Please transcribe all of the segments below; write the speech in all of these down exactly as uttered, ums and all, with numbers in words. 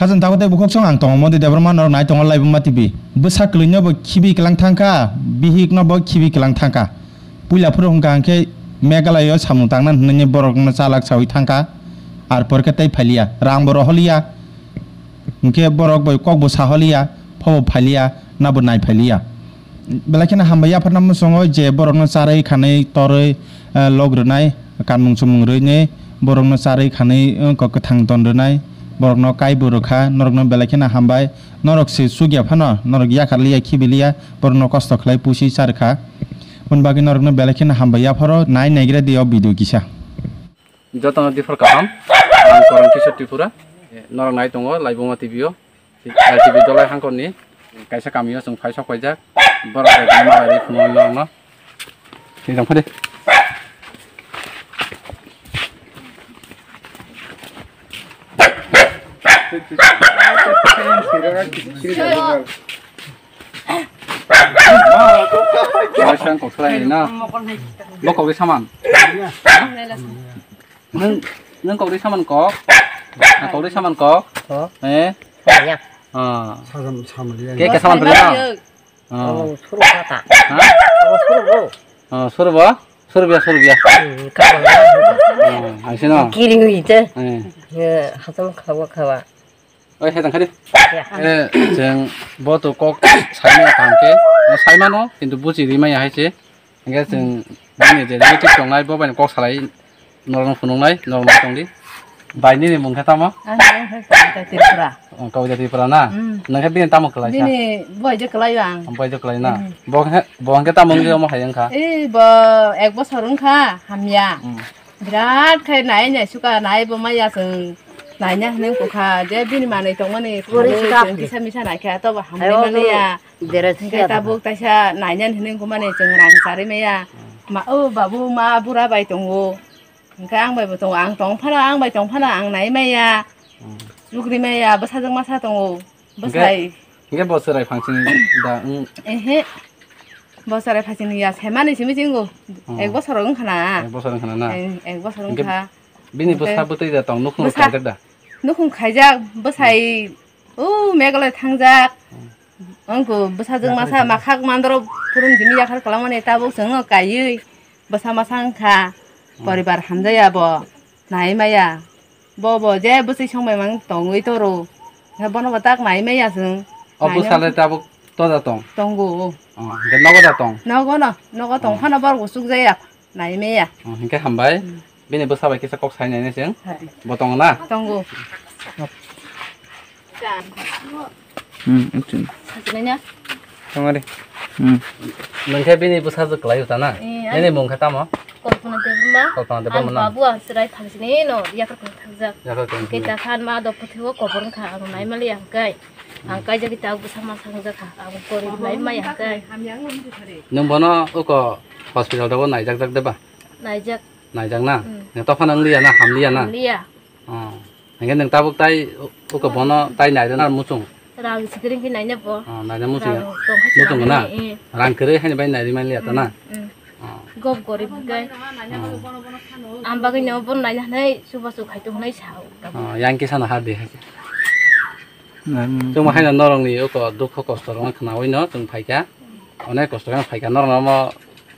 Khajang tago tei bukhuk song ang tongo Modi Debbarma, norok nai tongo Laibuma T V. Bwsa kwlwino bo khibi kwlang thangkha, bihikno bo khibi kwlang thangkha. Puila phuru hwnkha hwnkhe Meghalaya o samung tangna hwnwi borokno chalak sawi thangkha. Ar porkhe tei phailiya, rang bo roholiya. Hwnkhe borok bai kok bo saholiya, pho bo phailiya, na bo nai phailiya. Belai kheno hambai yapharna muchungo je borokno charwi khanwi torwi, eh, lok rwnai, kanmung chumung rwini borokno charwi khanwi, eh, kok kwthang ton rwnai, borokno kai bo rwkha, norokno belai kheno hambai, norok se chukya phano, norok yakarliya, khibiliya, borokno kosto khlai pusi charwkha. Aboni bagwi norokno belai kheno hambai yapharo, nai naigra di o video kisa. Jotono diphor kaham, ang Koron Kishore Tripura, norok nai tongo Laibuma T V o. L T B Dolai hangkorni kaisa kamio chwng phai sok paijak, borok bai bini malai phunuknwi norokno. Twi tong phadi. Kaisa ang kok salai na. Bo kok saman. Nung, nung kok saman kok. Kok saman kok. Eh. Ya. Ah. Sajam, samaliya. Ke, ke saman pwrwng no? Ah. Oh, suru kata. Ha? Oh, suru bo. Oh, suru bo? Suru biya, suru biya. Hmm, kata. Ah, aisino. Kiring ite. Eh. Ya, hatam khawa khawa. Oi, hai tangkhadi. Ya. Eh, jeng bo to kok saimaya tangke. Saimano, kintu buji rimaya hai se. Hingke chwng bini je relative tongnai, bo bai kok salai, norokno phunuknai, norok ma tongdi. Bai nini mung khe tamo? Ani mung khe Kawita Tripura. Oh, Kawita Tripura na? Mm. Nang khe bini tamo kwlai sa? Bini boy je kwlai ang. Boy je kwlai na? Mm. Bo khe, bo hingke tamo wngwi omo hai wngkha? Eh, bo ek bosor wngkha, hamya. Mm. Birat khe nai nai suka nai bo maya chwng naina hinwi wngkha. Je bini manwi tongmani kisa misa naikha, tobo hamya mani ya. Hingke tabuk taisa nainani hinwi wngkha mani chwng rang charwi maya. Ma, o babu ma bura bai tongo. Hingke ang bai bo tongo, ang tong phano, ang bai tong phano ang nai maya. Hmm. Chukri maya, bwsajwk masa tongo. Hingke, bwsai. Hingke bo chwrai phangsing da wng? Ehe. Bo chwrai phangsing ya, semani simi chingo. Hmm. Ek bosor wngkha na. Ek bosor wngkha na na? Ek, ek bosor wngkha. Bini bwsa bwtwi da tong, nukhung khaijak da? Nukhung khaijak, bwsai, o Meghalaya thangjak. Hmm. Wngkha bwsajwk masa makhak mandro phurung jimi yakhar kwlangmani tabuk chwngno kaiwi bwsa masa wngkha, hmm, poribar hamjaya bo nai maya, bo bo je bwswi songbai mang tongwi toro, bono bo tak nai maya chwng. O bwsale tabuk toja tong? Tongo. Oh, hingke nogo da tong? Nogo no, nogo tong phano borok bo chukjaya. Nai maya. Oh, hingke hambai. Hmm. Bini bwsa bai kisa kok sai nai nai chwng. Hai. Bo tongo na? Tongo. Hmm, okay. Sasinai na? Tongo de. Hmm. Nang khe bini bwsa je kwlai uta na? Eh, nini mung khe tamo? Kalpana Debbarma. Kalpana Debbarma. Ang babu ang chwrai phangsini no yakar kong thangjak. Yakar kong thangjak. Kita khan ma do puthiwo kobor wngkha ang nai mali ang kai. Ang kaijagwi tabuk bwsa masa wngjakha, ang porwi lai maya hwnkhe. Nwng bono uko hospital rogo naijakjak de ba? Naijak. Naijak na? Hmm. Nwng tophano wngliya na, hamliya na? Hamliya. Oh. Hwnkhe nwng tabuk tai u-, uko bono tai nairwna muchung? Rang sikring khe naina bo. Oh, naina muchung ya? Rang tongkha. Muchung na? Eh. Rang kwrwi haini bai nairwi manliya ta na? Hmm, hmm. Oh. Gob gorib hwnkhe. Oh. Ang bagwino bono naina hwnwi chubachu khai tongnai sa o. Oh, yang kisa no ha de hai. Chwng haino norokni uko dukho kosto rokno khnaui no chwng phaikha, onek kosto kheno phaikha norokno omo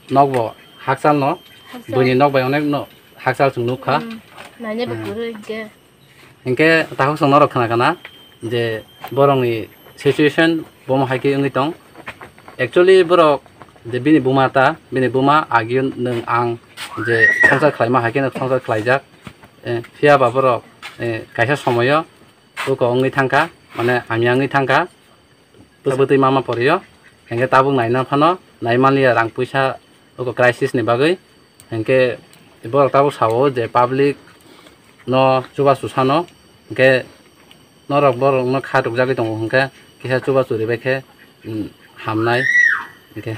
nokbo hakchal no, hakchal. Buini nok bai onek no hakchal chwng nukha. Hmm. Naina bo kwrwi hwnkhe. Hwnkhe takhuk chwng norok khna khna je borokni situation bomo hai khe wngwi tong. Actually borok je bini buma ta, bini buma agio nwng ang je swngchar khlaima hai kheno swngchar khlaijak. Eh, phiya ba borok, eh, kaisa somoyo uko wngwi thangkha, mane hamya wngwi thangkha, bwsa bwtwi mama porio, hingke tabuk naina phano nai manliya rang puisa uko crisis ni bagwi, hingke borok tabuk sao je public no chubachu sano, hingke norok borok no kha rwkjagwi tongo, hingke kisa chubachu ribai khe, um, hamnai, hingke.